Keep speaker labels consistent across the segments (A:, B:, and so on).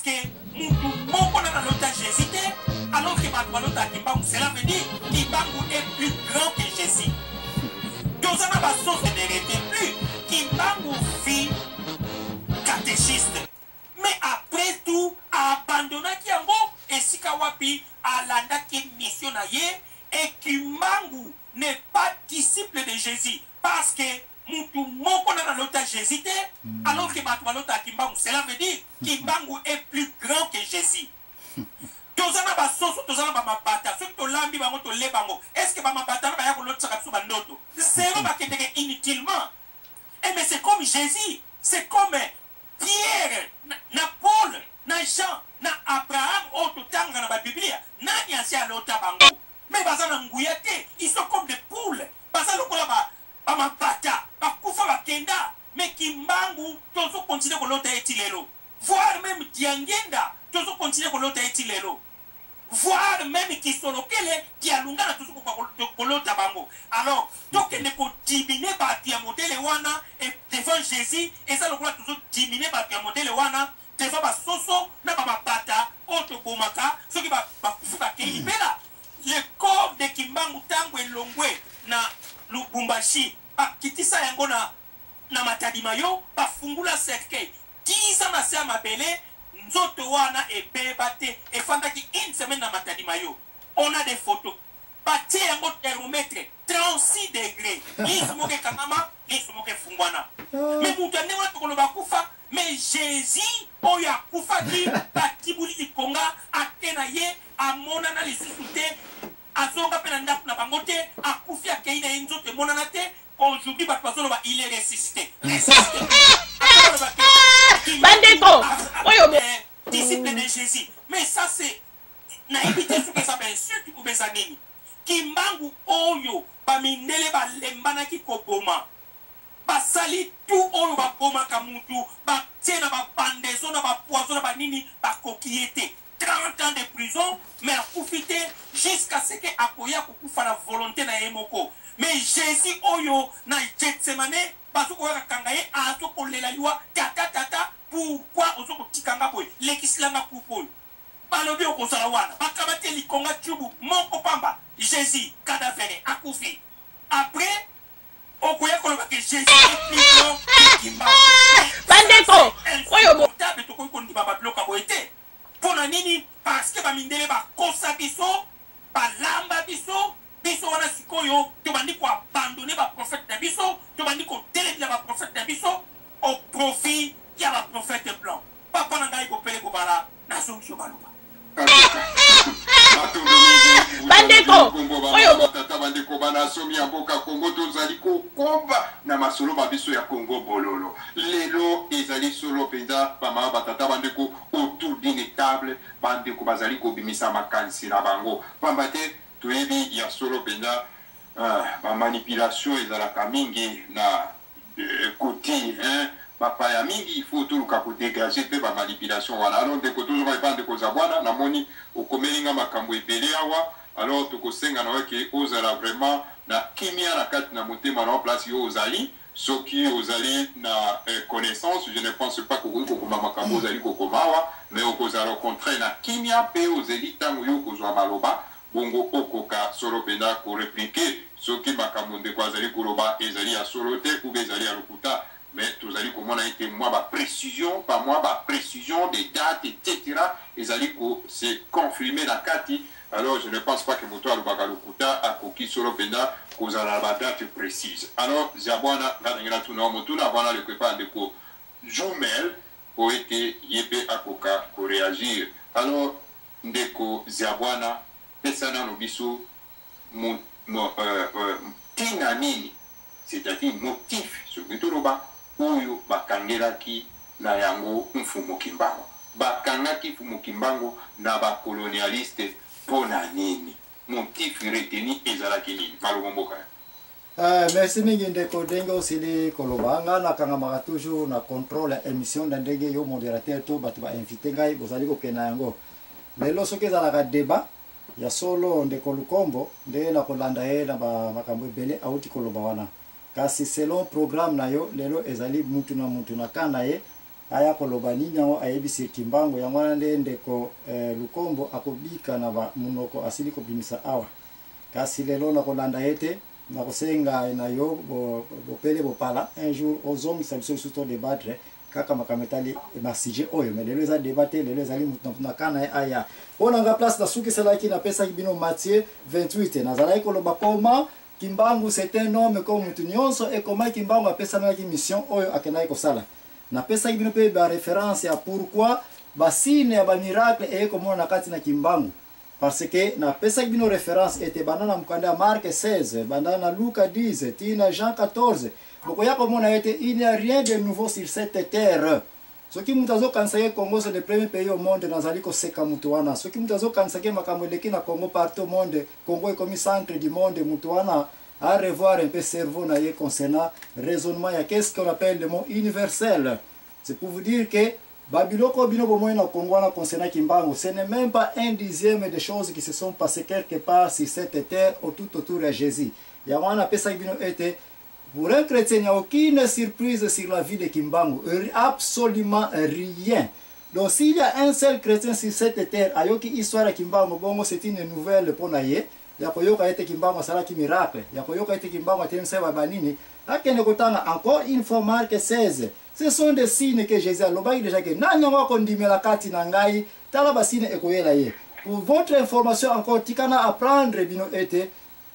A: que mutu moko nanu alota Jesus te alors que batu balotaka Kimbangu cela veut dire Kimbangu est plus grand que Jesus. Toza na ba sources ne retient plus Kimbangu fut catechiste mais après tout a abandonnaki yango esika wapi alandaki mission na ye et Kimbangu n'est pas disciple de Jesus parce que Mutu moko nanu alota Jesus te alors que batu balotaka kimbangu cela veut dire kimbangu est plus grand que Jesus. Toza na ba soso toza na ba mabata soki tolambi bango tole bango est ce que ba mabata wana baya kolotisaka biso ba ndoto? Zero bakendeke inutilement et mais c'est comme Jesus c'est comme Pierre na, na Paul na Jean na Abraham oyo totangaka na ba biblia nani asi alota bango mais baza na nguya te ils sont comme des poules baza lokola ba Ba mapata bakufa bakenda mais kimbangu tozo continuer kolota ye ti lelo voir meme diangienda tozo continuer kolota ye ti lelo voir meme kisolokele dialungana tozo koka kolota bango alors tokende ko diminuer batu ya modele wana et devant Jesus eza lokola tozo diminuer batu ya modele wana devant ba soso na ba mapata oyo tobomaka soki bakufi bakeyi libela. Le corps de Kimbangu tango elongwe na Lubumbashi bakitisa yango na na Matadi Mayo bafungula cercueil 10 ans na se ya mabele nzoto wana ebeba te efandaki une semaine na Matadi Mayo on a des photos batie yango thermomètre 36 degre lisu moko ekangama lisu moko efungwana mais mutu ya ndenge wana tokoloba akufa mais Jesus oyo akufaki batibuli likonga ake na ye amonana lisusu te azonga pe na ndaku na bango te akufi akeyi na ye nzoto emonana te aujourd'hui batu bazoloba il est ressuscite ressuscite ata baloba ke
B: Bandeko oyo
A: disciple de Jesus mais ça c'est Nayebi te soki eza ba insulte ou bien eza nini. Kimbangu oyo ba mindele ba lembanaki koboma, basali tout oyo ba bomaka mutu, ba tie na ba pendaison na ba poison na ba nini, ba koki ye te. 30 ans de prison mais akufi te jusqu'à ce que akoya kokufa na volonte na ye moko. Mais Jesus oyo na Gethsemane bazo koya kakanga ye azo kolela liwa, tata tata pourquoi ozo kotika nga boye, lekisila nga coupe oyo. Balobi okozala wana bakamati ye likonga tshubu moko pamba Jesus cadavere akufi après okoya koloba ke Jesus est plus grand que Kimbangu mais ça
B: Bandeko
A: c'est
B: oyo bo
A: insupportable tokoki kondima ba biloko ya boye te pona nini parce que ba mindele bakosa biso balamba biso biso wana sikoyo tobandi ko abandonner ba prophète na biso tobandi kotelemela ba prophète na biso au profit ya ba prophète blanc Papa na ngai bopele kobala nazongisi yo maloba.
C: Matondo mingi mbuta
B: Bandeko
C: Lobby Lukombo ba
B: oyo
C: mama
B: bo
C: ba tata ba ndeko bana somi ya mboka Congo tozali kokoba na masolo ma biso ya Congo bololo lelo ezali solo penza ba mama ba tata ba ndeko autour d'une table ba ndeko bazali kobimisa makanisi na bango pamba te toyebi ya solo penza ba manipulation ezalaka mingi na cote hein ba paya mingi il faut toluka ko degager pe ba manipulation wana alors ndeko tozonga epa ndeko Zabwana namoni okomeli nga makambo ebele awa alors tokosenga na yo ke ozala vraiment na kimia na kati na motema na yo place yo ozali soki ozali na connaissance je ne pense pas kokoki kokoma makambo ozali kokoma awa mais okozala au contraire na kimia pe ozeli tango yo okozwa maloba Bongo okoka solo penda ko repliquer soki makambo ndeko azali koloba ezali ya solo te ou bien ezali ya lokuta. Mais tozali komona ete mwa ba precisions, pa mwa ba precisions des dates etc. Ezali ko se confirmer na kati. Alors je ne pense pas que moto alobaka lokuta akoki solo penda kozala na ba dates precises. Alors Ziabuana, nga nalingi natuna yo motuna avant naleka epai ya ndeko Jumel po ete ye pe akoka ko reagir. Alors Ndeko Ziabuana, pesa nanu biso mo, mo, euh, euh, tina nini, c'est-à-dire motif, soki toloba, oyo bakangelaki na yango Mfumu Kimbangu. Bakangaki Mfumu Kimbangu na ba colonialistes mpo na nini? Motif retenu ezalaki nini? Maloba mboka ya.
D: Eh, merci mingi ndeko ndenge osili koloba nga nakangamaka toujours na contrôle ya émission na ndenge yo modérateur to bato ba invité ngai bozali kokende na yango lelo soki ezalaka débat ya solo ndeko lukombo nde nakolanda ye na makambo ebele auti koloba wana kasi selon programme na yo lelo ezali mutu na mutu na camp na ye. aya koloba nini yango ayebi sur Kimbangu. Yango wana nde ndeko Lukombo akobika na ba munoko asili kobimisa awa. Kasi lelo nakolanda ye te, nakosenga na yo bopele bopala un jour ozongisa biso lisusu to debattre kaka makambo etali ma sujet oyo. Mais lelo eza debat te, lelo ezali mutu na mutu na kana ye aya. Mpo na nga place nasukiselaki, napesaki bino Matthieu 28, nazalaki koloba comment Kimbangu c'est un homme comme mutu nyonso et comment Kimbangu apesamelaki mission oyo akendaki kosala. Napesaki bino mpe ba reference ya pourquoi ba signe ya ba miracle eye komona na kati na Kimbangu. Parce que napesaki bino reference ete banda na mokanda ya Marc 16, banda na Luka 10, ti na Jean 14, bokoya komona ete il n'y a rien de nouveau sur cette terre. Soki mutu azokanisa ye Congo c'est le premier pays au monde, nazali koseka mutu wana. Soki mutu azokanisa ke makambo eleki na Congo partout au monde, Congo ekomi centre du monde, mutu wana à revoir un peu cerveau na ye concernant raisonnement ya qu'est-ce qu'on appelle le mot universel. C'est pour vous dire que ba biloko bino bomoi na Congo wana concernant Kimbangu, ce n'est même pas un dixième des choses qui se sont passées quelque part sur cette terre ou tout autour de Jésus. Yango wana apesaki bino ete pour un chrétien, il n'y a aucune surprise sur la vie de Kimbangu. Absolument rien. Donc s'il y a un seul chrétien sur cette terre, ayoki histoire ya Kimbangu, bongo c'est une nouvelle pour na ye. Ya koyoka ete Kimbangu asalaki miracle. Ya koyoka ete Kimbangu atelemisa ba banini. Akende kotanga encore une fois Marc 16. Ce sont des signes que Jésus alobaki déjà que nani yango akondimela kati na ngai, tala ba signe ekoyela ye. Pour votre information encore, tikana apprendre bino ete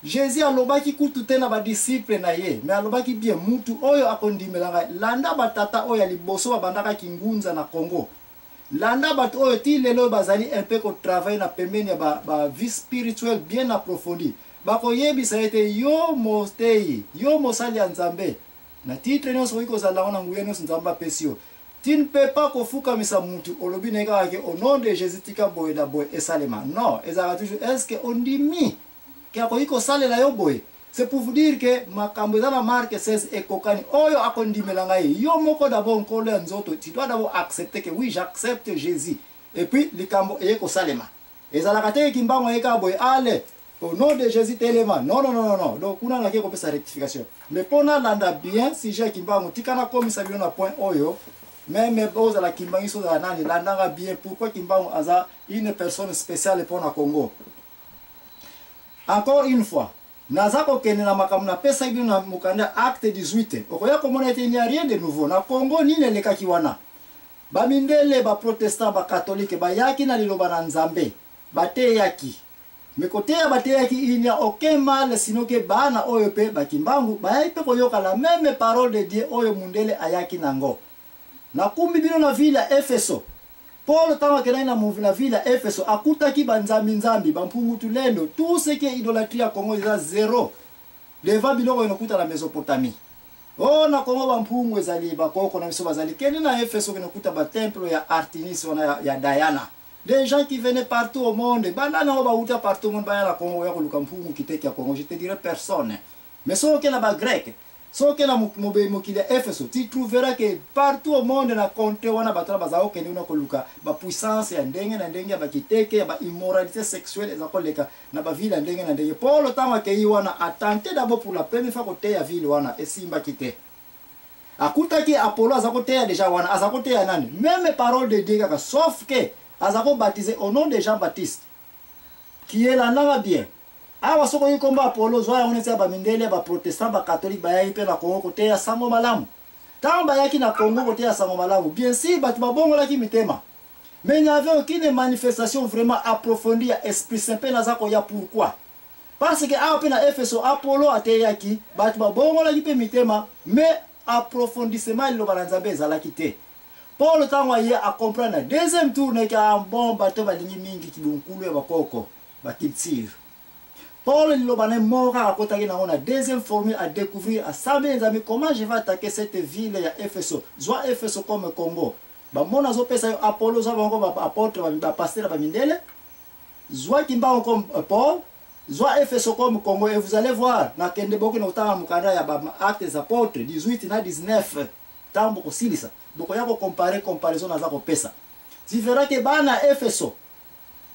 D: Jésus alobaki kutu te na ba disciple na ye, mais alobaki bien mutu oyo akondimela ngai. Landa batata oyo ya liboso babandaka kingunza na Congo. Landa bato oyo ti lelo bazali un peu ko travailler na pembeni ya ba vie spirituelle bien approfondie. Bakoyebisa ete yo motei, yo mosali ya Nzambe, na titre nyonso okoki kozala yango na nguya nyonso Nzambe apesi yo. Tu ne peux pas kofukamisa mutu olobi na ye kaka ke au nom de Jésus tika boye na boye esalema. Non, ezalaka toujours est-ce que ondimi ke akoki kosalela yo boye? C'est pour vous dire que makambo eza na Marc 16 ekokani. Oyo akondimela ngai, yo moko d'abord nkolo ya nzoto, tu dois d'abord accepter que oui, j'accepte Jésus. Et puis likambo eye kosalema. Ezalaka te Kimbangu aye kaka boye, allez, au nom de Jésus telema. Non, non, non, non, non. Donc kuna nake kopesa rectification. Mais pona landa bien sujet ya Kimbangu, tika na komisa bino na point oyo. Même ozala Kimbangu so ozala nani, landanga bien pourquoi Kimbangu aza une personne spéciale pona Congo. Encore une fois, naza kokende na makambo napesaki bino na mokanda acte 18. Okoya komona ete il n'y a rien de nouveau. Na Congo nini elekaki wana? Bamindele, ba protestant, ba catholique bayaki na liloba na Nzambe, bateyaki. Mais koteya bateyaki, il n'y a aucun mal sinon ke bana oyo pe bakimbangu bayaki pe koyoka la même parole de Dieu oyo mundele ayaki nango. Nakumbi bino na ville ya Efeso. Paul ntango akendaki na ville ya Efeso akutaki banzambi nzambi, bampungutu lendo, tout ce qui est idolâtrie ya Congo eza zéro devant biloko enokuta na Mésopotamie. Oh, na Congo bampungu ezali, bakoko na biso bazali. Kende na Efeso okende kuta ba temple ya Artemis wana ya Diana. Des gens qui venaient partout au monde, banda na ba partout au monde baya na Congo ya koluka mpungu kiteki ya Congo, je te dirais personne. Mais soki na ba grec, soki na mokili ya Efeso, tu trouveras que partout au monde na contrée wana bato na bazala kokende kuna koluka ba puissance ya ndenge na ndenge ya bakiteke ya ba immoralité sexuelle eza koleka na ba ville ya ndenge na ndenge. Paul ntango akei wana atente d'abord pour la première fois koteya ville wana, esimbaki te. Akutaki Apollo aza koteya déjà wana, aza koteya nani? Même parole de Dieu kaka, sauf que aza kobaptiser au nom de Jean-Baptiste. Qui est landanga bien. Awa soki oyi kombo Apollo, zwa yango neti ya bamindele, baprotestant, bacatholique bayaki mpe na Congo koteya sango malamu. Ntango bayaki na Congo koteya sango malamu, bien sûr bato babongolaki mitema. Mais il n'y avait aucune manifestation vraiment approfondie ya Esprit Saint mpe naza koya pourquoi? Parce que awa mpe na Efeso Apollo ateyaki, bato babongolaki mpe mitema, mais approfondissement liloba na Nzambe ezalaki te. Paul ntango aye acomprendre na deuxième tour neke ah bon bato balingi mingi kibunkulu ya bakoko ba culture. Paul liloba na moko kaka akotaki nango na deuxième formule à découvrir asambeli Nzambe comment je vais attaquer cette ville ya Efeso. Zwa Efeso comme Congo. Bamona azopesa yo Apollo, zwa bango ba apôtre, ba pasteur ba mindele. Zwa Kimbangu comme Paul, zwa Efeso comme Congo et vous allez voir na kende boki na kotanga mokanda ya ba actes des apôtres 18 na 19 ntango bokosilisa bokoya kocompare comparaison naza kopesa. Tu verras que bana Efeso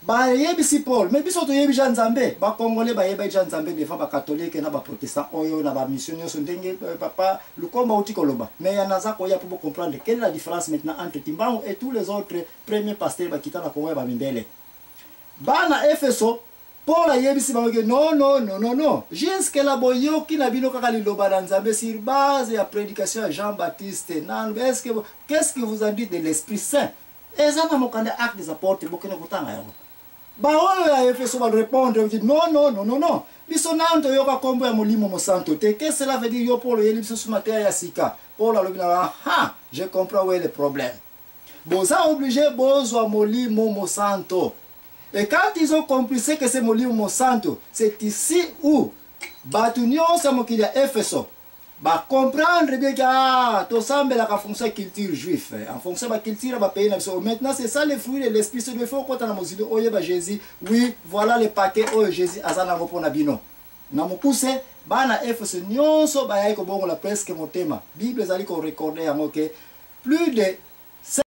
D: Bayebisi Paul, mais biso toyebi ja Nzambe. Ba Congolais bayebaki ja Nzambe devant ba catholique na ba protestant oyo na ba mission nyonso ndenge euh, papa Lukomba auti koloba. Mais ya naza koya pour comprendre quelle est la différence maintenant entre Kimbangu et tous les autres premiers pasteurs bakita na Congo ya ba mindele. Bana Efeso Paul ayebisi bango ke non non non non non jusque là boyoki na bino kaka liloba na Nzambe sur base ya prédication ya Jean-Baptiste nanu est-ce que qu'est-ce que vous en dites de l'Esprit Saint? Eza na mokanda Actes des Apôtres, bokende kotanga yango. Baoyo ya Efeso ba répondre dit non non non non non. Biso nanu toyoka kombo ya Molimo Mosanto te. Qu'est-ce cela veut dire yo Paul oyeli biso suma te ya sika? Paul alobi na ha, je comprends où est le problème. Boza obligé bozwa Molimo Mosanto. Et quand ils ont compris ce que c'est Molimo Mosanto, c'est ici où bato nyonso ya mokili ya Efeso ba comprendre bien que ah tosambelaka en fonction ya culture juif en fonction ya ba culture ya ba pays na biso maintenant c'est ça le fruit de l'esprit c'est il faut okota na mozindo oyeba Jésus. Oui, voilà le paquet oyo Jésus aza nango mpo na bino. Na mokuse, bana Efeso nyonso bayaki kobongola presque motema. Bible ezali ko recorder yango ke plus de